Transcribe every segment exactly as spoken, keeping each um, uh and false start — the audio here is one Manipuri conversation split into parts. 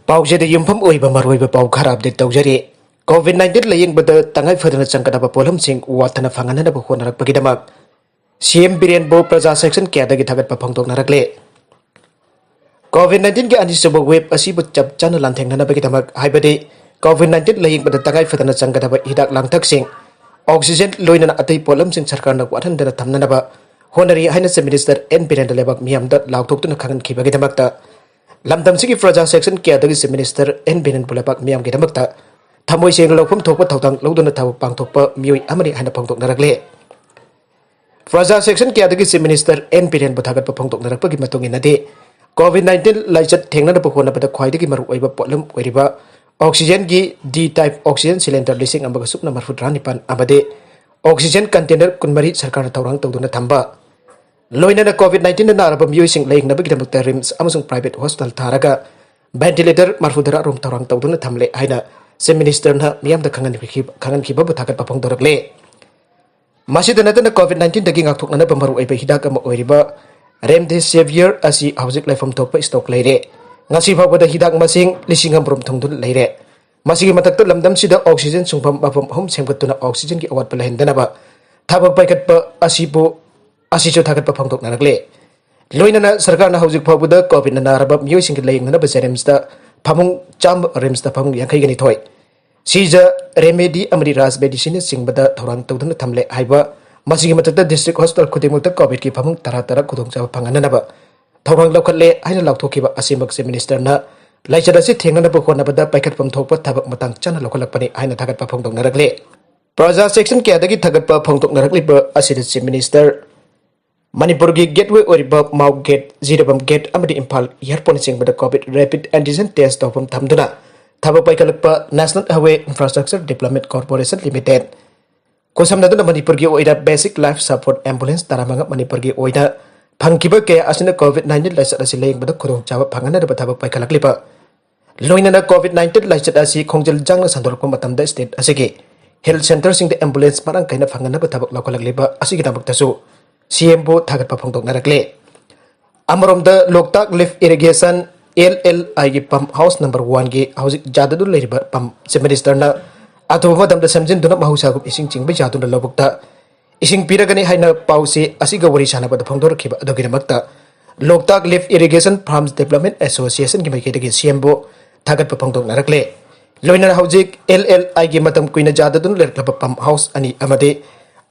ꯄꯥꯎꯁꯤꯗ ꯌꯨꯝꯐꯝ ꯑꯣꯏꯕ ꯃꯔꯨꯑꯣꯏꯕ ꯄꯥꯎ ꯈꯔ ꯑꯞꯗꯦꯠ ꯇꯧꯖꯔꯤ꯫ ꯀꯣꯚꯤꯗ ꯅꯥꯏꯟꯇꯤꯟ ꯂꯥꯌꯦꯡꯕꯗ ꯇꯉꯥꯏ ꯐꯗꯅ ꯆꯪꯒꯗꯕ ꯄꯣꯠꯂꯝꯁꯤꯡ ꯋꯥꯠꯇꯅ ꯐꯪꯍꯟꯅꯅꯕ ꯍꯣꯠꯅꯔꯛꯄꯒꯤꯗꯃꯛ ꯁꯤ ꯑꯦꯝ ꯕꯤꯔꯦꯟꯕꯨ ꯄ꯭ꯔꯖꯥ ꯁꯦꯛꯁꯟ ꯀꯌꯥꯗꯒꯤ ꯊꯥꯒꯠꯄ ꯐꯣꯡꯗꯣꯛꯅꯔꯛꯂꯦ꯫ ꯀꯣꯚꯤꯗ ꯅꯥꯏꯟꯇꯤꯟꯒꯤ ꯑꯅꯤꯁꯨꯕ ꯋꯦꯕ ꯑꯁꯤꯕꯨ ꯆꯞ ꯆꯥꯅ ꯂꯥꯟꯊꯦꯡꯅꯅꯕꯒꯤꯗꯃꯛ, ꯍꯥꯏꯕꯗꯤ ꯀꯣꯚꯤꯗ ꯅꯥꯏꯟꯇꯤꯟ ꯂꯥꯌꯦꯡꯕꯗ ꯇꯉꯥꯏ ꯐꯗꯅ ꯆꯪꯒꯗꯕ ꯍꯤꯗꯥꯛ ꯂꯥꯡꯊꯛꯁꯤꯡ, ꯑꯣꯛꯁꯤꯖꯦꯟ ꯂꯣꯏꯅꯅ ꯑꯇꯩ ꯄꯣꯠꯂꯝꯁꯤꯡ ꯁꯔꯀꯥꯔꯅ ꯋꯥꯠꯍꯟꯗꯅ ꯊꯝꯅꯅꯕ ꯍꯣꯠꯅꯔꯤ ꯍꯥꯏꯅ ꯆꯤꯐ ꯃꯤꯅꯤꯁꯇꯔ ꯑꯦꯟ ꯕꯤꯔꯦꯟꯗ ꯂꯩꯕꯥꯛ ꯃꯤꯌꯥꯝꯗ ꯂꯥꯎꯊꯣꯛꯇꯨꯅ ꯈꯪꯍꯟꯈꯤꯕꯒꯤꯗꯃꯛꯇ ꯂꯝꯗꯝꯁꯤꯒꯤ ꯄ꯭ꯔꯖꯥ ꯁꯦꯛꯁꯟ ꯀꯌꯥꯗꯒꯤ ꯆꯤꯐ ꯃꯤꯅꯤꯁꯇꯔ ꯑꯦꯟ ꯕꯤꯔꯦꯟꯕꯨ ꯂꯩꯕꯥꯛ ꯃꯤꯌꯥꯝꯒꯤꯗꯃꯛꯇ ꯊꯃꯣꯏ ꯁꯦꯡꯅ ꯂꯧꯐꯝ ꯊꯣꯛꯄ ꯊꯧꯗꯥꯡ ꯂꯧꯗꯨꯅ ꯊꯕꯛ ꯄꯥꯡꯊꯣꯛꯄ ꯃꯤꯑꯣꯏ ꯑꯃꯅꯤ ꯍꯥꯏꯅ ꯐꯣꯡꯗꯣꯛꯅꯔꯛꯂꯦ꯫ ꯄ꯭ꯔꯖꯥ ꯁꯦꯛꯁꯟ ꯀꯌꯥꯗꯒꯤ ꯆꯤꯐ ꯃꯤꯅꯤꯁꯇꯔ ꯑꯦꯟ ꯕꯤꯔꯦꯟꯕꯨ ꯊꯥꯒꯠꯄ ꯐꯣꯡꯗꯣꯛꯅꯔꯛꯄꯒꯤ ꯃꯇꯨꯡ ꯏꯟꯅꯗꯤ, ꯀꯣꯚꯤꯗ ꯅꯥꯏꯟꯇꯤꯟ ꯂꯥꯏꯆꯠ ꯊꯦꯡꯅꯅꯕ ꯍꯣꯠꯅꯕꯗ ꯈ꯭ꯋꯥꯏꯗꯒꯤ ꯃꯔꯨꯑꯣꯏꯕ ꯄꯣꯠꯂꯝ ꯑꯣꯏꯔꯤꯕ ꯑꯣꯛꯁꯤꯖꯦꯟꯒꯤ ꯗꯤ ꯇꯥꯏꯞ ꯑꯣꯛꯁꯤꯖꯦꯟ ꯁꯤꯂꯤꯟꯗꯔ ꯂꯤꯁꯤꯡ ꯑꯃꯒ ꯁꯨꯞꯅ ꯃꯔꯤꯐꯨꯇꯔꯥ ꯅꯤꯄꯥꯟ ꯑꯃꯗꯤ ꯑꯣꯛꯁꯤꯖꯦꯟ ꯀꯟꯇꯦꯅꯔ ꯀꯨꯟꯃꯔꯤ ꯁꯔꯀꯥꯔꯅ ꯊꯧꯔꯥꯡ ꯇꯧꯗꯨꯅ ꯊꯝꯕ, ꯂꯣꯏꯅꯅ ꯀꯣꯚꯤꯗ ꯅꯥꯏꯟꯇꯤꯟꯗ ꯅꯥꯔꯕ ꯃꯤꯑꯣꯏꯁꯤꯡ ꯂꯥꯌꯦꯡꯅꯕꯒꯤꯗꯃꯛꯇ ꯔꯤꯝꯁ ꯑꯃꯁꯨꯡ ꯄ꯭ꯔꯥꯏꯚꯦꯠ ꯍꯣꯁꯄꯤꯇꯥꯜ ꯊꯥꯔꯒ ꯚꯦꯟꯇꯤꯂꯦꯇꯔ ꯃꯔꯤꯐꯨꯇꯔꯥ ꯔꯣꯝ ꯊꯧꯔꯥꯡ ꯇꯧꯗꯨꯅ ꯊꯝꯂꯦ ꯍꯥꯏꯅ ꯆꯤꯐ ꯃꯤꯅꯤꯁꯇꯔꯅ ꯃꯤꯌꯥꯝꯗ ꯈꯪꯍꯟꯈꯤꯕ ꯈꯪꯍꯟꯈꯤꯕꯕꯨ ꯊꯥꯒꯠꯄ ꯐꯣꯡꯗꯣꯔꯛꯂꯦ꯫ ꯃꯁꯤꯗ ꯅꯠꯇꯅ ꯀꯣꯚꯤꯗ ꯅꯥꯏꯟꯇꯤꯟꯗꯒꯤ ꯉꯥꯛꯊꯣꯛꯅꯅꯕ ꯃꯔꯨꯑꯣꯏꯕ ꯍꯤꯗꯥꯛ ꯑꯃ ꯑꯣꯏꯔꯤꯕ ꯔꯦꯝꯗꯦꯁꯤꯚꯤꯌꯔ ꯑꯁꯤ ꯍꯧꯖꯤꯛ ꯂꯩꯐꯝ ꯊꯣꯛꯄ ꯁ꯭ꯇꯣꯛ ꯂꯩꯔꯦ꯫ ꯉꯁꯤ ꯐꯥꯎꯕꯗ ꯍꯤꯗꯥꯛ ꯃꯁꯤꯡ ꯂꯤꯁꯤꯡ ꯑꯃꯔꯣꯝ ꯊꯨꯡꯗꯨꯅ ꯂꯩꯔꯦ꯫ ꯃꯁꯤꯒꯤ ꯃꯊꯛꯇ ꯂꯝꯗꯝꯁꯤꯗ ꯑꯣꯛꯁꯤꯖꯦꯟ ꯁꯨꯡꯐꯝ ꯃꯐꯝ ꯑꯍꯨꯝ ꯁꯦꯝꯒꯠꯇꯨꯅ ꯑꯣꯛꯁꯤꯖꯦꯟꯒꯤ ꯑꯋꯥꯠꯄ ꯂꯩꯍꯟꯗꯅꯕ ꯊꯕꯛ ꯄꯥꯏꯈꯠꯄ ꯑꯁꯤꯕꯨ ꯑꯁꯤꯁꯨ ꯊꯥꯒꯠꯄ ꯐꯣꯡꯗꯣꯛꯅꯔꯛꯂꯦ꯫ ꯂꯣꯏꯅꯅ ꯁꯔꯀꯥꯔꯅ ꯍꯧꯖꯤꯛ ꯐꯥꯎꯕꯗ ꯀꯣꯚꯤꯗꯅ ꯅꯥꯔꯕ ꯃꯤꯑꯣꯏꯁꯤꯡꯒꯤ ꯂꯥꯌꯦꯡꯅꯅꯕ ꯖꯦꯅꯤꯝꯁꯇ ꯐꯃꯨꯡ ꯆꯥꯝꯃ, ꯔꯤꯝꯁꯇ ꯐꯃꯨꯡ ꯌꯥꯡꯈꯩꯒ ꯅꯤꯊꯣꯏ, ꯁꯤꯖ ꯔꯦꯃꯦꯗꯤ ꯑꯃꯗꯤ ꯔꯥꯖ ꯃꯦꯗꯤꯁꯤꯟꯅꯆꯤꯡꯕꯗ ꯊꯧꯔꯥꯡ ꯇꯧꯗꯨꯅ ꯊꯝꯂꯦ ꯍꯥꯏꯕ꯫ ꯃꯁꯤꯒꯤ ꯃꯊꯛꯇ ꯗꯤꯁꯇ꯭ꯔꯤꯛ ꯍꯣꯁꯄꯤꯇꯥꯜ ꯈꯨꯗꯤꯡꯃꯛꯇ ꯀꯣꯚꯤꯗꯀꯤ ꯐꯃꯨꯡ ꯇꯔꯥ ꯇꯔꯥ ꯈꯨꯗꯣꯡꯆꯥꯕ ꯐꯪꯍꯟꯅꯅꯕ ꯊꯧꯔꯥꯡ ꯂꯧꯈꯠꯂꯦ ꯍꯥꯏꯅ ꯂꯥꯎꯊꯣꯛꯈꯤꯕ ꯑꯁꯤꯃꯛ ꯆꯤꯐ ꯃꯤꯅꯤꯁꯇꯔꯅ ꯂꯥꯏꯆꯠ ꯑꯁꯤ ꯊꯦꯡꯅꯅꯕ ꯍꯣꯠꯅꯕꯗ ꯄꯥꯏꯈꯠꯐꯝ ꯊꯣꯛꯄ ꯊꯕꯛ ꯃꯇꯥꯡ ꯆꯥꯅ ꯂꯧꯈꯠꯂꯛꯄꯅꯤ ꯍꯥꯏꯅ ꯊꯥꯒꯠꯄ ꯐꯣꯡꯗꯣꯛꯅꯔꯛꯂꯦ꯫ ꯄ꯭ꯔꯖꯥ ꯁꯦꯛꯁꯟ ꯀꯌꯥꯗꯒꯤ ꯊꯥꯒꯠꯄ ꯐꯣꯡꯗꯣꯛꯅꯔꯛꯂꯤꯕ ꯑꯁꯤꯗ ꯆꯤꯐ ꯃꯤꯅꯤꯁꯇꯔ ꯃꯅꯤꯄꯨꯔꯒꯤ ꯒꯦꯠꯋꯦ ꯑꯣꯏꯔꯤꯕ ꯃꯥꯎ ꯒꯦꯠ, ꯖꯤꯔꯤꯕꯥꯝ ꯒꯦꯠ ꯑꯃꯗꯤ ꯏꯝꯐꯥꯜ ꯑꯦꯌꯔꯄꯣꯔꯠꯅꯆꯤꯡꯕꯗ ꯀꯣꯚꯤꯗ ꯔꯦꯄꯤꯗ ꯑꯦꯟꯇꯤꯖꯦꯟ ꯇꯦꯁ ꯇꯧꯐꯝ ꯊꯝꯗꯨꯅ ꯊꯕꯛ ꯄꯥꯏꯈꯠꯂꯛꯄ national highway infrastructure development corporation limited, ꯈꯨꯠꯁꯝꯅꯗꯨꯅ ꯃꯅꯤꯄꯨꯔꯒꯤ ꯑꯣꯏꯅ ꯕꯦꯁꯤꯛ ꯂꯥꯏꯐ ꯁꯄꯣꯔꯠ ꯑꯦꯝꯕꯨꯂꯦꯟꯁ ꯇꯔꯥꯃꯉꯥ ꯃꯅꯤꯄꯨꯔꯒꯤ ꯑꯣꯏꯅ ꯐꯪꯈꯤꯕ ꯀꯌꯥ ꯑꯁꯤꯅ ꯀꯣꯚꯤꯗ ꯅꯥꯏꯟꯇꯤꯟ ꯂꯥꯏꯆꯠ ꯑꯁꯤ ꯂꯥꯌꯦꯡꯕꯗ ꯈꯨꯗꯣꯡꯆꯥꯕ ꯐꯪꯍꯟꯅꯅꯕ ꯊꯕꯛ ꯄꯥꯏꯈꯠꯂꯛꯂꯤꯕ ꯂꯣꯏꯅꯅ ꯀꯣꯚꯤꯗ ꯅꯥꯏꯟꯇꯤꯟ ꯂꯥꯏꯆꯠ ꯑꯁꯤ ꯈꯣꯡꯖꯦꯜ ꯌꯥꯡꯅ ꯁꯟꯗꯣꯔꯛꯄ ꯃꯇꯝꯗ ꯁ꯭ꯇꯦꯠ ꯑꯁꯤꯒꯤ ꯍꯦꯜꯊ ꯁꯦꯟꯇꯔꯁꯤꯡꯗ ꯑꯦꯝꯕꯨꯂꯦꯟꯁ ꯃꯔꯥꯡ ꯀꯥꯏꯅ ꯐꯪꯍꯟꯅꯕ ꯊꯕꯛ ꯂꯧꯈꯠꯂꯛꯂꯤꯕ ꯑꯁꯤꯒꯤꯗꯃꯛꯇꯁꯨ ꯁꯤ ꯑꯦꯝꯕꯨ ꯊꯥꯒꯠꯄ ꯐꯣꯡꯗꯣꯛꯅꯔꯛꯂꯦ꯫ ꯑꯃꯔꯣꯝꯗ ꯂꯣꯛꯇꯥꯛ ꯂꯤꯐ ꯏꯔꯤꯒꯦꯁꯟ ꯑꯦꯜ ꯑꯦꯜ ꯑꯥꯏꯒꯤ ꯄꯝꯞ ꯍꯥꯎꯁ ꯅꯝꯕꯔ ꯋꯥꯟꯒꯤ ꯍꯧꯖꯤꯛ ꯌꯥꯗꯗꯨꯅ ꯂꯩꯔꯤꯕ ꯄꯝꯞ ꯆꯤꯐ ꯃꯤꯅꯤꯁꯇꯔꯅ ꯑꯊꯨꯕ ꯃꯇꯝꯗ ꯁꯦꯝꯖꯤꯟꯗꯨꯅ ꯃꯍꯧꯁꯥꯒꯨꯝ ꯏꯁꯤꯡ ꯆꯤꯡꯕ ꯌꯥꯗꯨꯅ ꯂꯧꯕꯨꯛꯇ ꯏꯁꯤꯡ ꯄꯤꯔꯒꯅꯤ ꯍꯥꯏꯅ ꯄꯥꯎꯆꯦ ꯑꯁꯤꯒ ꯋꯥꯔꯤ ꯁꯥꯟꯅꯕꯗ ꯐꯣꯡꯗꯣꯔꯛꯈꯤꯕ ꯑꯗꯨꯒꯤꯗꯃꯛꯇ ꯂꯣꯛꯇꯥꯛ ꯂꯤꯐ ꯏꯔꯤꯒꯦꯁꯟ ꯐꯥꯔꯝꯁ ꯗꯦꯕꯂꯞꯃꯦꯟ ꯑꯦꯁꯣꯁꯤꯌꯦꯁꯟꯒꯤ ꯃꯥꯏꯀꯩꯗꯒꯤ ꯁꯤ ꯑꯦꯝꯕꯨ ꯊꯥꯒꯠꯄ ꯐꯣꯡꯗꯣꯛꯅꯔꯛꯂꯦ꯫ ꯂꯣꯏꯅꯅ ꯍꯧꯖꯤꯛ ꯑꯦꯜ ꯑꯦꯜ ꯑꯥꯏꯒꯤ ꯃꯇꯝ ꯀꯨꯏꯅ ꯌꯥꯗꯗꯨꯅ ꯂꯩꯔꯛꯂꯕ ꯄꯝꯞ ꯍꯥꯎꯁ ꯑꯅꯤ ꯑꯃꯗꯤ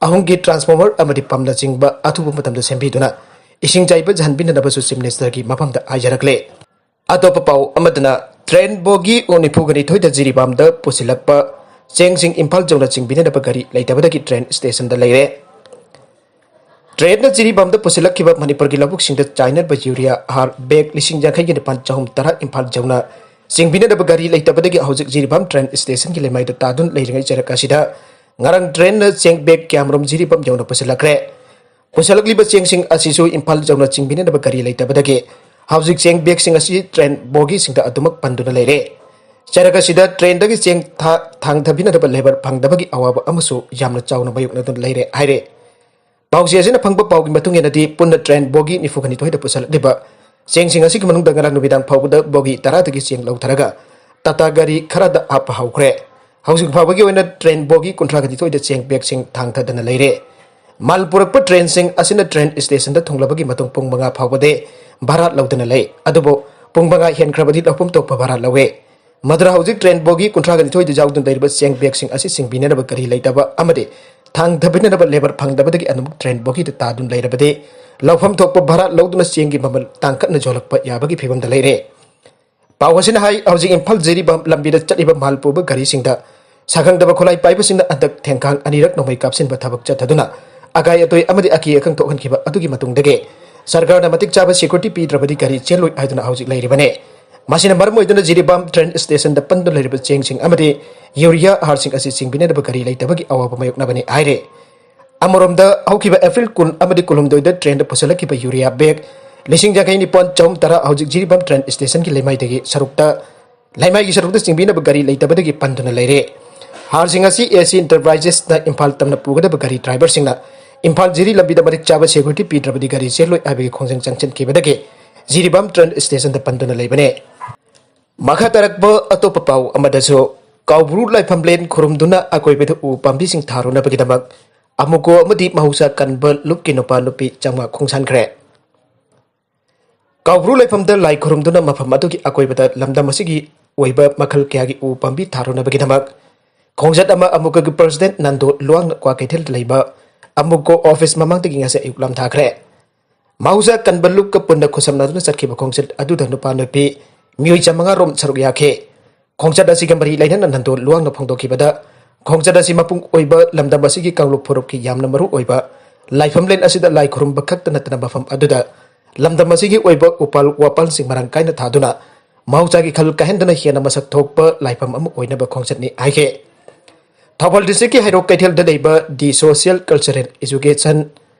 ꯑꯍꯨꯝꯒꯤ ꯇ꯭ꯔꯥꯟꯁꯐꯣꯔꯃꯔ ꯑꯃꯗꯤ ꯄꯝꯅꯆꯤꯡꯕ ꯑꯊꯨꯕ ꯃꯇꯝꯗ ꯁꯦꯝꯕꯤꯗꯨꯅ ꯏꯁꯤꯡ ꯆꯥꯏꯕ ꯌꯥꯍꯟꯕꯤꯅꯅꯕꯁꯨ ꯆꯤꯐ ꯃꯤꯅꯤꯁꯇꯔꯒꯤ ꯃꯐꯝꯗ ꯍꯥꯏꯖꯔꯛꯂꯦ꯫ ꯑꯇꯣꯞꯄ ꯄꯥꯎ ꯑꯃꯗꯅ, ꯇ꯭ꯔꯦꯟ ꯕꯣꯒꯤ ꯅꯤꯐꯨꯒ ꯅꯤꯊꯣꯏꯗ ꯖꯤꯔꯤꯕꯥꯝꯗ ꯄꯨꯁꯤꯜꯂꯛꯄ ꯆꯦꯡꯁꯤꯡ ꯏꯝꯐꯥꯜ ꯌꯧꯅ ꯆꯤꯡꯕꯤꯅꯅꯕ ꯒꯥꯔꯤ ꯂꯩꯇꯕꯗꯒꯤ ꯇ꯭ꯔꯦꯟ ꯁ꯭ꯇꯦꯁꯟꯗ ꯂꯩꯔꯦ꯫ ꯇ꯭ꯔꯦꯟꯅ ꯖꯤꯔꯤꯕꯥꯝꯗ ꯄꯨꯁꯤꯜꯂꯛꯈꯤꯕ ꯃꯅꯤꯄꯨꯔꯒꯤ ꯂꯧꯕꯨꯛꯁꯤꯡꯗ ꯆꯥꯏꯅꯕ ꯌꯨꯔꯤꯌꯥ ꯍꯥꯔ ꯕꯦꯒ ꯂꯤꯁꯤꯡ ꯌꯥꯡꯈꯩꯒ ꯅꯤꯄꯥꯟ ꯆꯍꯨꯝ ꯇꯔꯥ ꯏꯝꯐꯥꯜ ꯌꯧꯅ ꯆꯤꯡꯕꯤꯅꯅꯕ ꯒꯥꯔꯤ ꯂꯩꯇꯕꯗꯒꯤ ꯍꯧꯖꯤꯛ ꯖꯤꯔꯤꯕꯥꯝ ꯇ꯭ꯔꯦꯟ ꯁ꯭ꯇꯦꯁꯟꯒꯤ ꯂꯩꯃꯥꯏꯗ ꯇꯥꯗꯨꯅ ꯂꯩꯔꯤꯉꯩ ꯆꯔꯛ ꯑꯁꯤꯗ ꯉꯔꯥꯡ ꯇ꯭ꯔꯦꯟꯅ ꯆꯦꯡ ꯕꯦꯒ ꯀꯌꯥꯃꯔꯨꯝ ꯖꯤꯔꯤꯕꯥꯝ ꯌꯧꯅ ꯄꯨꯁꯤꯜꯂꯛꯈ꯭ꯔꯦ꯫ ꯄꯨꯁꯤꯜꯂꯛꯂꯤꯕ ꯆꯦꯡꯁꯤꯡ ꯑꯁꯤꯁꯨ ꯏꯝꯐꯥꯜ ꯌꯧꯅ ꯆꯤꯡꯕꯤꯅꯅꯕ ꯒꯥꯔꯤ ꯂꯩꯇꯕꯗꯒꯤ ꯍꯧꯖꯤꯛ ꯆꯦꯡ ꯕꯦꯒꯁꯤꯡ ꯑꯁꯤ ꯇ꯭ꯔꯦꯟ ꯕꯣꯒꯤꯁꯤꯡꯗ ꯑꯗꯨꯃꯛ ꯄꯟꯗꯨꯅ ꯂꯩꯔꯦ꯫ ꯆꯔꯛ ꯑꯁꯤꯗ ꯇ꯭ꯔꯦꯟꯗꯒꯤ ꯆꯦꯡ ꯊꯥ-, ꯊꯥꯡꯊꯕꯤꯅꯗꯕ ꯂꯦꯕꯔ ꯐꯪꯗꯕꯒꯤ ꯑꯋꯥꯕ ꯑꯃꯁꯨ ꯌꯥꯝꯅ ꯆꯥꯎꯅ ꯃꯥꯌꯣꯛꯅꯗꯨꯅ ꯂꯩꯔꯦ ꯍꯥꯏꯔꯦ꯫ ꯄꯥꯎꯆꯦ ꯑꯁꯤꯅ ꯐꯪꯕ ꯄꯥꯎꯒꯤ ꯃꯇꯨꯡ ꯏꯟꯅꯗꯤ, ꯄꯨꯟꯅ ꯇ꯭ꯔꯦꯟ ꯕꯣꯒꯤ ꯅꯤꯐꯨꯒ ꯅꯤꯊꯣꯏꯗ ꯄꯨꯁꯤꯜꯂꯛꯂꯤꯕ ꯆꯦꯡꯁꯤꯡ ꯑꯁꯤꯒꯤ ꯃꯅꯨꯡꯗ ꯉꯔꯥꯡ ꯅꯨꯃꯤꯗꯥꯡ ꯐꯥꯎꯕꯗ ꯕꯣꯒꯤ ꯇꯔꯥꯗꯒꯤ ꯆꯦꯡ ꯂꯧꯊꯔꯒ ꯇꯥꯇꯥ ꯒꯥꯔꯤ ꯈꯔꯗ ꯍꯥꯞꯄ ꯍꯧꯈ꯭ꯔꯦ꯫ ꯍꯧꯖꯤꯛ ꯐꯥꯎꯕꯒꯤ ꯑꯣꯏꯅ ꯇ꯭ꯔꯦꯟ ꯕꯣꯒꯤ ꯀꯨꯟꯊ꯭ꯔꯥꯒ ꯅꯤꯊꯣꯏꯗ ꯆꯦꯡ ꯕꯦꯒꯁꯤꯡ ꯊꯥꯡꯊꯗꯅ ꯂꯩꯔꯦ꯫ ꯃꯥꯜ ꯄꯨꯔꯛꯄ ꯇ꯭ꯔꯦꯟꯁꯤꯡ ꯑꯁꯤꯅ ꯇ꯭ꯔꯦꯟ ꯁ꯭ꯇꯦꯁꯟꯗ ꯊꯨꯡꯂꯕꯒꯤ ꯃꯇꯨꯡ ꯄꯨꯡ ꯃꯉꯥ ꯐꯥꯎꯕꯗꯤ ꯚꯥꯔꯥ ꯂꯧꯗꯨꯅ ꯂꯩ꯫ ꯑꯗꯨꯕꯨ ꯄꯨꯡ ꯃꯉꯥ ꯍꯦꯟꯈ꯭ꯔꯕꯗꯤ ꯂꯧꯐꯝ ꯊꯣꯛꯄ ꯚꯥꯔꯥ ꯂꯧꯋꯦ꯫ ꯃꯗꯨꯅ ꯍꯧꯖꯤꯛ ꯇ꯭ꯔꯦꯟ ꯕꯣꯒꯤ ꯀꯨꯟꯊ꯭ꯔꯥꯒ ꯅꯤꯊꯣꯏꯗ ꯌꯥꯎꯗꯨꯅ ꯂꯩꯔꯤꯕ ꯆꯦꯡ ꯕꯦꯒꯁꯤꯡ ꯑꯁꯤ ꯆꯤꯡꯕꯤꯅꯅꯕ ꯒꯥꯔꯤ ꯂꯩꯇꯕ ꯑꯃꯗꯤ ꯊꯥꯡꯊꯕꯤꯅꯅꯕ ꯂꯦꯕꯔ ꯐꯪꯗꯕꯗꯒꯤ ꯑꯗꯨꯝ ꯇ꯭ꯔꯦꯟ ꯕꯣꯒꯤꯗ ꯇꯥꯗꯨꯅ ꯂꯩꯔꯕꯗꯤ ꯂꯧꯐꯝ ꯊꯣꯛꯄ ꯚꯥꯔꯥ ꯂꯧꯗꯨꯅ ꯆꯦꯡꯒꯤ ꯃꯃꯜ ꯇꯥꯡꯈꯠꯅ ꯌꯣꯜꯂꯛꯄ ꯌꯥꯕꯒꯤ ꯐꯤꯕꯝꯗ ꯂꯩꯔꯦ꯫ ꯄꯥꯎ ꯑꯁꯤꯅ ꯍꯥꯏ, ꯍꯧꯖꯤꯛ ꯏꯝꯐꯥꯜ ꯖꯤꯔꯤꯕꯥꯝ ꯂꯝꯕꯤꯗ ꯆꯠꯂꯤꯕ ꯃꯥꯜ ꯄꯨꯕ ꯒꯥꯔꯤꯁꯤꯡꯗ ꯁꯥꯈꯪꯗꯕ ꯈꯨꯠꯂꯥꯏ ꯄꯥꯏꯕꯁꯤꯡꯅ ꯍꯟꯗꯛ ꯊꯦꯡꯈꯥꯡ ꯑꯅꯤꯔꯛ ꯅꯣꯡꯃꯩ ꯀꯥꯞꯁꯤꯟꯕ ꯊꯕꯛ ꯆꯠꯊꯗꯨꯅ ꯑꯀꯥꯏ ꯑꯇꯣꯏ ꯑꯃꯗꯤ ꯑꯀꯤ ꯑꯈꯪ ꯊꯣꯛꯍꯟꯈꯤꯕ ꯑꯗꯨꯒꯤ ꯃꯇꯨꯡꯗꯒꯤ ꯁꯔꯀꯥꯔꯅ ꯃꯇꯤꯛ ꯆꯥꯕ ꯁꯦꯀ꯭ꯌꯨꯔꯤꯇꯤ ꯄꯤꯗ꯭ꯔꯕꯗꯤ ꯒꯥꯔꯤ ꯆꯦꯜꯂꯣꯏ ꯍꯥꯏꯗꯨꯅ ꯍꯧꯖꯤꯛ ꯂꯩꯔꯤꯕꯅꯤ꯫ ꯃꯁꯤꯅ ꯃꯔꯝ ꯑꯣꯏꯗꯨꯅ ꯖꯤꯔꯤꯕꯥꯝ ꯇ꯭ꯔꯦꯟ ꯁ꯭ꯇꯦꯁꯟꯗ ꯄꯟꯗꯨꯅ ꯂꯩꯔꯤꯕ ꯆꯦꯡꯁꯤꯡ ꯑꯃꯗꯤ ꯌꯨꯔꯤꯌꯥ ꯍꯥꯔꯁꯤꯡ ꯑꯁꯤ ꯆꯤꯡꯕꯤꯅꯗꯕ ꯒꯥꯔꯤ ꯂꯩꯇꯕꯒꯤ ꯑꯋꯥꯕ ꯃꯥꯌꯣꯛꯅꯕꯅꯤ ꯍꯥꯏꯔꯤ꯫ ꯑꯃꯔꯣꯝꯗ, ꯍꯧꯈꯤꯕ ꯑꯦꯄ꯭ꯔꯤꯜ ꯀꯨꯟ ꯑꯃꯗꯤ ꯀꯨꯟꯍꯨꯝꯗꯣꯏꯗ ꯇ꯭ꯔꯦꯟꯗ ꯄꯨꯁꯤꯜꯂꯛꯈꯤꯕ ꯌꯨꯔꯤꯌꯥ ꯕꯦꯒ ꯂꯤꯁꯤꯡ ꯌꯥꯡꯈꯩ ꯅꯤꯄꯥꯟ ꯆꯍꯨꯝ ꯇꯔꯥ ꯍꯧꯖꯤꯛ ꯖꯤꯔꯤꯕꯥꯝ ꯇ꯭ꯔꯦꯟ ꯁ꯭ꯇꯦꯁꯟꯒꯤ ꯂꯩꯃꯥꯏꯗꯒꯤ ꯁꯔꯨꯛꯇ, ꯂꯩꯃꯥꯏꯒꯤ ꯁꯔꯨꯛꯇ ꯆꯤꯡꯕꯤꯅꯕ ꯒꯥꯔꯤ ꯂꯩꯇꯕꯗꯒꯤ ꯄꯟꯗꯨꯅ ꯂꯩꯔꯦ꯫ ꯍꯥꯔꯁꯤꯡ ꯑꯁꯤ ꯑꯦ ꯁꯤ ꯏꯟꯇꯔꯄ꯭ꯔꯥꯏꯖꯦꯁꯅ ꯏꯝꯐꯥꯜ ꯇꯝꯅ ꯄꯨꯒꯗꯕ ꯒꯥꯔꯤ ꯗ꯭ꯔꯥꯏꯚꯔꯁꯤꯡꯅ ꯏꯝꯐꯥꯜ ꯖꯤꯔꯤ ꯂꯝꯕꯤꯗ ꯃꯇꯤꯛ ꯆꯥꯕ ꯁꯦꯀ꯭ꯌꯨꯔꯤꯇꯤ ꯄꯤꯗ꯭ꯔꯕꯗꯤ ꯒꯥꯔꯤ ꯆꯦꯜꯂꯣꯏ ꯍꯥꯏꯕꯒꯤ ꯈꯣꯡꯖꯪ ꯆꯪꯁꯤꯟꯈꯤꯕꯗꯒꯤ ꯖꯤꯔꯤꯕꯥꯝ ꯇ꯭ꯔꯦꯟ ꯁ꯭ꯇꯦꯁꯟꯗ ꯄꯟꯗꯨꯅ ꯂꯩꯕꯅꯤ꯫ ꯃꯈꯥ ꯇꯥꯔꯛꯄ ꯑꯇꯣꯞꯄ ꯄꯥꯎ ꯑꯃꯗꯁꯨ, ꯀꯥꯎꯕ꯭ꯔꯨ ꯂꯥꯏꯐꯝꯂꯦꯟ ꯈꯨꯔꯨꯝꯗꯨꯅ ꯑꯀꯣꯏꯕꯗ ꯎ ꯄꯥꯝꯕꯤꯁꯤꯡ ꯊꯥꯔꯨꯅꯕꯒꯤꯗꯃꯛ ꯑꯃꯨꯀꯣ ꯑꯃꯗꯤ ꯃꯍꯧꯁꯥ ꯀꯟꯕ ꯂꯨꯞꯀꯤ ꯅꯨꯄꯥ ꯅꯨꯄꯤ ꯆꯥꯝꯃꯉꯥ ꯈꯣꯡꯁꯥꯟꯈ꯭ꯔꯦ꯫ ꯀꯥꯎꯕ꯭ꯔꯨ ꯂꯩꯐꯝꯗ ꯂꯥꯏ ꯈꯨꯔꯨꯝꯗꯨꯅ ꯃꯐꯝ ꯑꯗꯨꯒꯤ ꯑꯀꯣꯏꯕꯗ ꯂꯝꯗꯝ ꯑꯁꯤꯒꯤ ꯑꯣꯏꯕ ꯃꯈꯜ ꯀꯌꯥꯒꯤ ꯎ ꯄꯥꯝꯕꯤ ꯊꯥꯔꯨꯅꯕꯒꯤꯗꯃꯛ ꯈꯣꯡꯆꯠ ꯑꯃ ꯑꯃꯨꯛꯀꯒꯤ ꯄ꯭ꯔꯁꯤꯗꯦꯟ ꯅꯟꯗꯣ ꯂꯨꯋꯥꯡꯅ ꯀ꯭ꯋꯥꯀꯩꯊꯦꯜꯗ ꯂꯩꯕ ꯑꯃꯨꯛꯀꯣ ꯑꯣꯐꯤꯁ ꯃꯃꯥꯡꯗꯒꯤ ꯉꯁꯤ ꯑꯌꯨꯛ ꯂꯥꯝꯊꯥꯈ꯭ꯔꯦ꯫ ꯃꯍꯧꯁꯥ ꯀꯟꯕ ꯂꯨꯞꯀ ꯄꯨꯟꯅ ꯈꯨꯠꯁꯝꯅꯗꯨꯅ ꯆꯠꯈꯤꯕ ꯈꯣꯡꯆꯠ ꯑꯗꯨꯗ ꯅꯨꯄꯥ ꯅꯨꯄꯤ ꯃꯤꯑꯣꯏ ꯆꯥꯝꯃꯉꯥ ꯔꯣꯝ ꯁꯔꯨꯛ ꯌꯥꯈꯤ꯫ ꯈꯣꯡꯆꯠ ꯑꯁꯤꯒ ꯃꯔꯤ ꯂꯩꯅꯅ ꯅꯟꯗꯣ ꯂꯨꯋꯥꯡꯅ ꯐꯣꯡꯗꯣꯛꯈꯤꯕꯗ, ꯈꯣꯡꯆꯠ ꯑꯁꯤ ꯃꯄꯨꯡ ꯑꯣꯏꯕ ꯂꯝꯗꯝ ꯑꯁꯤꯒꯤ ꯀꯥꯡꯂꯨꯞ ꯐꯨꯔꯨꯞꯀꯤ ꯌꯥꯝꯅ ꯃꯔꯨ ꯑꯣꯏꯕ ꯂꯥꯏꯐꯝꯂꯦꯟ ꯑꯁꯤꯗ ꯂꯥꯏ ꯈꯨꯔꯨꯝꯕ ꯈꯛꯇ ꯅꯠꯇꯅ ꯃꯐꯝ ꯑꯗꯨꯗ ꯂꯝꯗꯝ ꯑꯁꯤꯒꯤ ꯑꯣꯏꯕ ꯎꯄꯥꯜ ꯋꯥꯄꯥꯜꯁꯤꯡ ꯃꯔꯥꯡ ꯀꯥꯏꯅ ꯊꯥꯗꯨꯅ ꯃꯍꯧꯁꯥꯒꯤ ꯈꯜ ꯀꯥꯏꯍꯟꯗꯅ ꯍꯦꯟꯅ ꯃꯁꯛ ꯊꯣꯛꯄ ꯂꯥꯏꯐꯝ ꯑꯃ ꯑꯣꯏꯅꯕ ꯈꯣꯡꯆꯠꯅꯤ ꯍꯥꯏꯈꯤ꯫ ꯊꯧꯕꯥꯜ ꯗꯤꯁꯇ꯭ꯔꯤꯛꯀꯤ ꯍꯩꯔꯣꯛ ꯀꯩꯊꯦꯜꯗ ꯂꯩꯕ The Social Cultural Education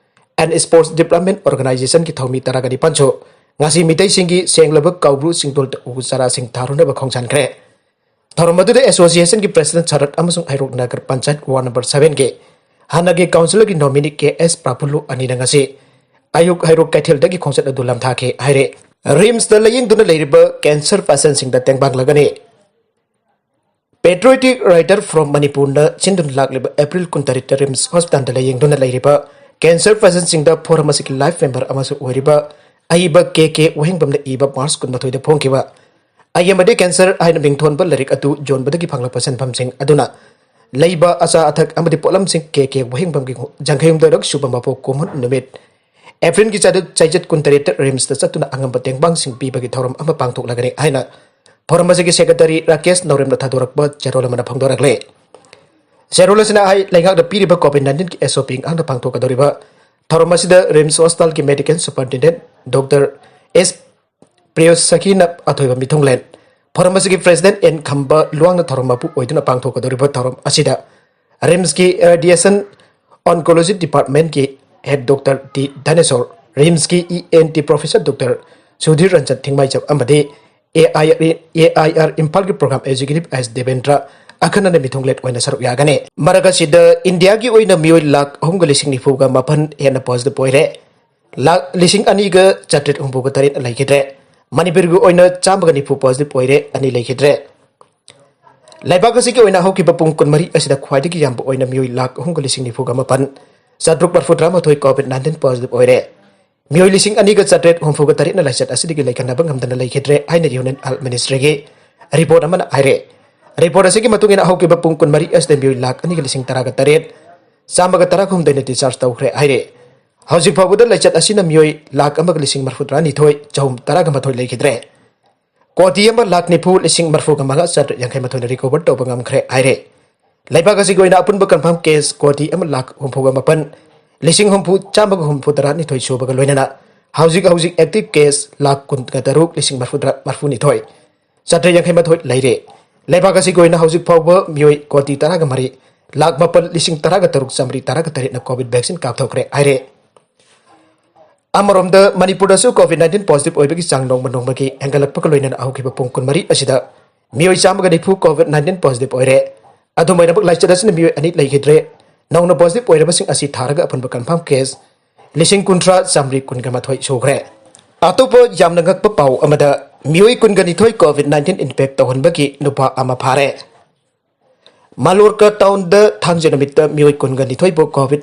and Sports Development Organizationꯒꯤ ꯊꯧꯃꯤ ꯇꯔꯥꯒ ꯅꯤꯄꯥꯟꯁꯨ ꯉꯁꯤ ꯃꯤꯇꯩꯁꯤꯡꯒꯤ ꯁꯦꯡꯂꯕ ꯀꯥꯎꯕ꯭ꯔꯨ ꯆꯤꯡꯗꯣꯜꯗ ꯎ ꯆꯥꯔꯥꯁꯤꯡ ꯊꯥꯔꯨꯅꯕ ꯈꯣꯡꯁꯥꯟꯈ꯭ꯔꯦ꯫ ꯊꯧꯔꯝ ꯑꯗꯨꯗ ꯑꯦꯁꯣꯁꯤꯌꯦꯁꯟꯒꯤ ꯄ꯭ꯔꯁꯤꯗꯦꯟ ꯁꯔꯠ ꯑꯃꯁꯨꯡ ꯍꯩꯔꯣꯛ ꯅꯒꯔ ꯄꯟꯆꯥꯌꯠ ꯋꯥꯔꯗ ꯅꯝꯕꯔ ꯁꯚꯦꯟꯒꯤ ꯍꯥꯟꯅꯒꯤ ꯀꯥꯎꯟꯁꯤꯂꯔꯒꯤ ꯅꯣꯃꯤꯅꯤ ꯀꯦ ꯑꯦꯁ ꯄ꯭ꯔꯐꯨꯜꯂꯨ ꯑꯅꯤꯅ ꯉꯁꯤ ꯑꯌꯨꯛ ꯍꯩꯔꯣꯛ ꯀꯩꯊꯦꯜꯗꯒꯤ ꯈꯣꯡꯆꯠ ꯑꯗꯨ ꯂꯥꯝꯊꯥꯈꯤ ꯍꯥꯏꯔꯦ꯫ ꯔꯤꯝꯁꯇ ꯂꯥꯌꯦꯡꯗꯨꯅ ꯂꯩꯔꯤꯕ ꯀꯦꯟꯁꯔ ꯄꯦꯁꯦꯟꯁꯤꯡꯗ ꯇꯦꯡꯕꯥꯡꯂꯒꯅꯤ꯫ Patriotic Writer from ꯃꯅꯤꯄꯨꯔꯅ ꯁꯤꯟꯗꯨꯅ ꯂꯥꯛꯂꯤꯕ ꯑꯦꯄ꯭ꯔꯤꯜ ꯀꯨꯟꯇꯔꯦꯠꯇ ꯔꯤꯝꯁ ꯍꯣꯁꯄꯤꯇꯥꯜꯗ ꯂꯥꯌꯦꯡꯗꯨꯅ ꯂꯩꯔꯤꯕ ꯀꯦꯟꯁꯔ ꯄꯦꯁꯦꯟꯁꯤꯡꯗ ꯐꯣꯔꯝ ꯑꯁꯤꯒꯤ ꯂꯥꯏꯐ ꯃꯦꯝꯕꯔ ꯑꯃꯁꯨ ꯑꯣꯏꯔꯤꯕ ꯑꯏꯕ ꯀꯦ ꯀꯦ ꯋꯥꯍꯦꯡꯕꯝꯅ ꯏꯕ ꯃꯥꯔꯆ ꯀꯨꯟꯃꯥꯊꯣꯏꯗ ꯐꯣꯡꯈꯤꯕ ꯑꯩ ꯑꯃꯗꯤ ꯀꯦꯟꯁꯔ ꯍꯥꯏꯅ ꯃꯤꯡꯊꯣꯟꯕ ꯂꯥꯏꯔꯤꯛ ꯑꯗꯨ ꯌꯣꯟꯕꯗꯒꯤ ꯐꯪꯂꯛꯄ ꯁꯦꯟꯐꯝꯁꯤꯡ ꯑꯗꯨꯅ ꯂꯩꯕ ꯑꯆꯥ ꯑꯊꯛ ꯑꯃꯗꯤ ꯄꯣꯠꯂꯝꯁꯤꯡ ꯀꯦ ꯀꯦ ꯋꯥꯍꯦꯡꯕꯝꯒꯤ ꯖꯪꯈꯩꯌꯨꯝꯗ ꯔꯛ ꯁꯨꯕ ꯃꯄꯣꯛ ꯀꯨꯝꯑꯣꯟ ꯅꯨꯃꯤꯠ ꯑꯦꯄ꯭ꯔꯤꯜꯒꯤ ꯆꯥꯇ꯭ꯔꯦꯠ ꯆꯩꯆꯠ ꯀꯨꯟꯇꯔꯦꯠꯇ ꯔꯤꯝꯁꯇ ꯆꯠꯇꯨꯅ ꯑꯉꯝꯕ ꯇꯦꯡꯕꯥꯡꯁꯤꯡ ꯄꯤꯕꯒꯤ ꯊꯧꯔꯝ ꯑꯃ ꯄꯥꯡꯊꯣꯛꯂꯒꯅꯤ ꯍꯥꯏꯅ ꯐꯣꯔꯝ ꯑꯁꯤꯒꯤ ꯁꯦꯀ꯭ꯔꯦꯇꯔꯤ ꯔꯥꯀꯦꯁ ꯅꯧꯔꯦꯝꯅ ꯊꯥꯗꯣꯔꯛꯄ ꯆꯦꯔꯣꯜ ꯑꯃꯅ ꯐꯣꯡꯗꯣꯔꯛꯂꯤ꯫ ꯆꯦꯔꯣꯜ ꯑꯁꯤꯅ ꯍꯥꯏ, ꯂꯩꯉꯥꯛꯅ ꯄꯤꯔꯤꯕ ꯀꯣꯚꯤꯗ ꯅꯥꯏꯟꯇꯤꯟꯒꯤ ꯑꯦꯁ ꯑꯣ ꯄꯤ ꯉꯥꯛꯅ ꯄꯥꯡꯊꯣꯛꯀꯗꯧꯔꯤꯕ ꯊꯧꯔꯝ ꯑꯁꯤꯗ ꯔꯤꯝꯁ ꯍꯣꯁꯄꯤꯇꯥꯜꯒꯤ ꯃꯦꯗꯤꯀꯦꯜ ꯁꯨꯄꯔꯤꯟꯇꯦꯟꯗꯦꯟꯠ ꯗꯣꯛꯇꯔ ꯑꯦꯁ ꯄ꯭ꯔꯤꯌꯣꯁꯈꯤꯅ ꯑꯊꯣꯏꯕ ꯃꯤꯊꯨꯡꯂꯦꯟ, ꯐꯣꯔꯝ ꯑꯁꯤꯒꯤ ꯄ꯭ꯔꯦꯁꯤꯗꯦꯟꯠ ꯑꯦꯟ ꯈꯝꯕ ꯂꯨꯋꯥꯡꯅ ꯊꯧꯔꯝ ꯃꯄꯨ ꯑꯣꯏꯗꯨꯅ ꯄꯥꯡꯊꯣꯛꯀꯗꯧꯔꯤꯕ ꯊꯧꯔꯝ ꯑꯁꯤꯗ ꯔꯤꯝꯁꯀꯤ ꯔꯦꯗꯤꯌꯦꯁꯟ ꯑꯣꯟꯀꯣꯂꯣꯖꯤ ꯗꯤꯄꯥꯔꯠꯃꯦꯟꯠꯀꯤ ꯍꯦꯗ ꯗꯣꯛꯇꯔ ꯇꯤ ꯙꯅꯦꯁꯣꯔ, ꯔꯤꯝꯁꯀꯤ E N T professor doctor Sudhir Ranjan Thingmaijam ꯑꯃꯗꯤ A I R, A I R ꯏꯝꯐꯥꯜꯒꯤ ꯄ꯭ꯔꯣꯒ꯭ꯔꯥꯝ ꯑꯦꯛꯖꯤꯀ꯭ꯌꯨꯇꯤꯚ ꯑꯦꯁ ꯗꯦꯕꯦꯟꯗ꯭ꯔ ꯑꯈꯟꯅꯅ ꯃꯤꯊꯨꯡꯂꯦꯟ ꯑꯣꯏꯅ ꯁꯔꯨꯛ ꯌꯥꯒꯅꯤ꯫ ꯃꯔꯛ ꯑꯁꯤꯗ ꯏꯟꯗꯤꯌꯥꯒꯤ ꯑꯣꯏꯅ ꯃꯤꯑꯣꯏ ꯂꯥꯈ ꯑꯍꯨꯝꯒ ꯂꯤꯁꯤꯡ ꯅꯤꯐꯨꯒ ꯃꯥꯄꯟ ꯍꯦꯟꯅ ꯄꯣꯖꯤꯇꯤꯚ ꯑꯣꯏꯔꯦ꯫ ꯂꯥꯈ ꯂꯤꯁꯤꯡ ꯑꯅꯤꯒ ꯆꯥꯇ꯭ꯔꯦꯠ ꯍꯨꯝꯐꯨꯒ ꯇꯔꯦꯠ ꯂꯩꯈꯤꯗ꯭ꯔꯦ꯫ ꯃꯅꯤꯄꯨꯔꯒꯤ ꯑꯣꯏꯅ ꯆꯥꯝꯃꯒ ꯅꯤꯐꯨ positive ꯑꯣꯏꯔꯦ, ꯑꯅꯤ ꯂꯩꯈꯤꯗ꯭ꯔꯦ꯫ ꯂꯩꯕꯥꯛ ꯑꯁꯤꯒꯤ ꯑꯣꯏꯅ ꯍꯧꯈꯤꯕ ꯄꯨꯡ ꯀꯨꯟꯃꯔꯤ ꯑꯁꯤꯗ ꯈ꯭ꯋꯥꯏꯗꯒꯤ ꯌꯥꯝꯕ ꯑꯣꯏꯅ ꯃꯤꯑꯣꯏ ꯂꯥꯈ ꯑꯍꯨꯝꯒ ꯂꯤꯁꯤꯡ ꯅꯤꯐꯨꯒ ꯃꯥꯄꯟ ꯆꯥꯇ꯭ꯔꯨꯛ ꯃꯔꯐꯨ ꯇꯔꯥꯃꯥꯊꯣꯏ COVID nineteen positive ꯑꯣꯏꯔꯦ꯫ ꯃꯤꯑꯣꯏ ꯂꯤꯁꯤꯡ ꯑꯅꯤꯒ ꯆꯥꯇ꯭ꯔꯦꯠ ꯍꯨꯝꯐꯨꯒ ꯇꯔꯦꯠꯅ ꯂꯥꯏꯆꯠ ꯑꯁꯤꯗꯒꯤ ꯂꯩꯈꯠꯅꯕ ꯉꯝꯗꯅ ꯂꯩꯈꯤꯗ꯭ꯔꯦ ꯍꯥꯏꯅ Union Health Ministryꯒꯤ report ꯑꯃꯅ ꯍꯥꯏꯔꯦ꯫ Report ꯑꯁꯤꯒꯤ ꯃꯇꯨꯡ ꯏꯟꯅ ꯍꯧꯈꯤꯕ ꯄꯨꯡ ꯀꯨꯟꯃꯔꯤ ꯑꯁꯤꯗ ꯃꯤꯑꯣꯏ ꯂꯥꯈ ꯑꯅꯤꯒ ꯂꯤꯁꯤꯡ ꯇꯔꯥꯒ ꯇꯔꯦꯠ ꯆꯥꯝꯃꯒ ꯇꯔꯥꯍꯨꯝꯗꯣꯏꯅ discharge ꯇꯧꯈ꯭ꯔꯦ ꯍꯥꯏꯔꯦ꯫ ꯍꯧꯖꯤꯛ ꯐꯥꯎꯕꯗ ꯂꯥꯏꯆꯠ ꯑꯁꯤꯅ ꯃꯤꯑꯣꯏ ꯂꯥꯈ ꯑꯃꯒ ꯂꯤꯁꯤꯡ ꯃꯔꯐꯨ ꯇꯔꯥꯅꯤꯊꯣꯏ ꯆꯍꯨꯝ ꯇꯔꯥꯒ ꯃꯥꯊꯣꯏ ꯂꯩꯈꯤꯗ꯭ꯔꯦ꯫ ꯀꯣꯇꯤ ꯑꯃ ꯂꯥꯈ ꯅꯤꯐꯨ ꯂꯤꯁꯤꯡ ꯃꯔꯐꯨꯒ ꯃꯉꯥ ꯆꯥꯇ꯭ꯔꯦꯠ ꯌꯥꯡꯈꯩ ꯃꯥꯊꯣꯏꯅ recover ꯇꯧꯕ ꯉꯝꯈ꯭ꯔꯦ ꯍꯥꯏꯔꯦ꯫ ꯂꯩꯕꯥꯛ ꯑꯁꯤꯒꯤ ꯑꯣꯏꯅ ꯑꯄꯨꯟꯕ confirm case ꯀꯣꯇꯤ ꯑꯃ ꯂꯥꯈ ꯍꯨꯝꯐꯨꯒ ꯃꯥꯄꯟ ꯂꯤꯁꯤꯡ ꯍꯨꯝꯐꯨ ꯆꯥꯝꯃꯒ ꯍꯨꯝꯐꯨ ꯇꯔꯥꯅꯤꯊꯣꯏ ꯁꯨꯕꯒ ꯂꯣꯏꯅꯅ ꯍꯧꯖꯤꯛ ꯍꯧꯖꯤꯛ active case ꯂꯥꯈ ꯀꯨꯟꯒ ꯇꯔꯨꯛ ꯂꯤꯁꯤꯡ ꯃꯔꯐꯨ ꯇꯔꯥ ꯃꯔꯐꯨꯅꯤꯊꯣꯏ ꯆꯥꯇ꯭ꯔꯦꯠ ꯌꯥꯡꯈꯩ ꯃꯥꯊꯣꯏ ꯂꯩꯔꯦ꯫ ꯂꯩꯕꯥꯛ ꯑꯁꯤꯒꯤ ꯑꯣꯏꯅ ꯍꯧꯖꯤꯛ ꯐꯥꯎꯕ ꯃꯤꯑꯣꯏ ꯀꯣꯇꯤ ꯇꯔꯥꯒ ꯃꯔꯤ ꯂꯥꯈ ꯃꯥꯄꯟ ꯂꯤꯁꯤꯡ ꯇꯔꯥꯒ ꯇꯔꯨꯛ ꯆꯥꯃꯔꯤ ꯇꯔꯥꯒ ꯇꯔꯦꯠꯅ COVID vaccine ꯀꯥꯞꯊꯣꯛꯈ꯭ꯔꯦ ꯍꯥꯏꯔꯦ꯫ ꯑꯃꯔꯣꯝꯗ ꯃꯅꯤꯄꯨꯔꯗꯁꯨ COVID nineteen positive ꯑꯣꯏꯕꯒꯤ ꯆꯥꯡ ꯅꯣꯡꯃ ꯅꯣꯡꯃꯒꯤ ꯍꯦꯟꯒꯠꯂꯛꯄꯒ ꯂꯣꯏꯅꯅ ꯍꯧꯈꯤꯕ ꯄꯨꯡ ꯀꯨꯟꯃꯔꯤ ꯑꯁꯤꯗ ꯃꯤꯑꯣꯏ ꯆꯥꯝꯃꯒ ꯅꯤꯐꯨ COVID nineteen positive ꯑꯣꯏꯔꯦ꯫ ꯑꯗꯨꯝ ꯑꯣꯏꯅꯃꯛ ꯂꯥꯏꯆꯠ ꯑꯁꯤꯅ ꯃꯤꯑꯣꯏ ꯑꯅꯤ ꯂꯩꯈꯤꯗ꯭ꯔꯦ꯫ ꯅꯧꯅ positive ꯑꯣꯏꯔꯕꯁꯤꯡ ꯑꯁꯤ ꯊꯥꯔꯒ ꯑꯄꯨꯟꯕ confirm case ꯂꯤꯁꯤꯡ ꯀꯨꯟꯊ꯭ꯔꯥ ꯆꯥꯃꯔꯤ ꯀꯨꯟꯒ ꯃꯥꯊꯣꯏ ꯁꯨꯈ꯭ꯔꯦ꯫ ꯑꯇꯣꯞꯄ ꯌꯥꯝꯅ ꯉꯛꯄ ꯄꯥꯎ ꯑꯃꯗ, ꯃꯤꯑꯣꯏ ꯀꯨꯟꯒꯅꯤꯊꯣꯏ COVID nineteen infect ꯇꯧꯍꯟꯕꯒꯤ ꯅꯨꯄꯥ ꯑꯃ ꯐꯥꯔꯦ꯫ ꯃꯥꯂꯣꯔꯀꯥ ꯇꯥꯎꯟꯗ ꯊꯥꯡꯖ ꯅꯨꯃꯤꯠꯇ ꯃꯤꯑꯣꯏ ꯀꯨꯟꯒ ꯅꯤꯊꯣꯏꯕꯨ COVID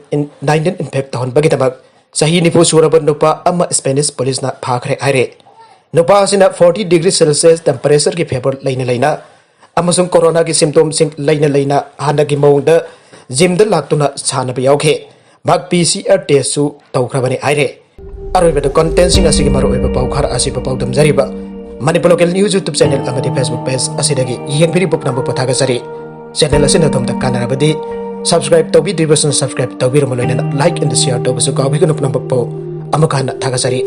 nineteen infect ꯇꯧꯍꯟꯕꯒꯤꯗꯃꯛ ꯆꯍꯤ ꯅꯤꯐꯨ ꯁꯨꯔꯕ ꯅꯨꯄꯥ ꯑꯃ Spanish policeꯅ ꯐꯥꯈ꯭ꯔꯦ ꯍꯥꯏꯔꯦ꯫ ꯅꯨꯄꯥ ꯑꯁꯤꯅ forty degree Celsius temperatureꯒꯤ fever ꯂꯩꯅ ꯂꯩꯅ ꯑꯃꯁꯨꯡ coronaꯒꯤ symptomꯁꯤꯡ ꯂꯩꯅ ꯂꯩꯅ ꯍꯥꯟꯅꯒꯤ ꯃꯑꯣꯡꯗ gymꯗ ꯂꯥꯛꯇꯨꯅ ꯁꯥꯟꯅꯕ ꯌꯥꯎꯈꯤ꯫ ꯃꯍꯥꯛ PCR testꯁꯨ ꯇꯧꯈ꯭ꯔꯕꯅꯤ ꯍꯥꯏꯔꯦ꯫ ꯑꯔꯣꯏꯕꯗ contentꯁꯤꯡ ꯑꯁꯤꯒꯤ ꯃꯔꯨꯑꯣꯏꯕ ꯄꯥꯎ ꯈꯔ ꯑꯁꯤꯕꯨ ꯄꯥꯎꯗꯝꯖꯔꯤꯕ Manipur Local News YouTube channel ꯑꯃꯗꯤ Facebook page ꯑꯁꯤꯗꯒꯤ ꯌꯦꯡꯕꯤꯔꯤꯕ ꯄꯨꯝꯅꯃꯛꯄꯨ ꯊꯥꯒꯠꯆꯔꯤ꯫ Channel ꯑꯁꯤꯅ ꯑꯗꯣꯝꯗ ꯀꯥꯟꯅꯔꯕꯗꯤ subscribe ꯇꯧꯕꯤꯗ꯭ꯔꯤꯕꯁꯤꯡꯅ subscribe ꯇꯧꯕꯤꯔꯝꯃ ꯂꯣꯏꯅꯅ like and share ꯇꯧꯕꯁꯨ ꯀꯥꯎꯕꯤꯒꯅꯨ꯫ ꯄꯨꯝꯅꯃꯛꯄꯨ ꯑꯃꯨꯛ ꯍꯟꯅ ꯊꯥꯒꯠꯆꯔꯤ꯫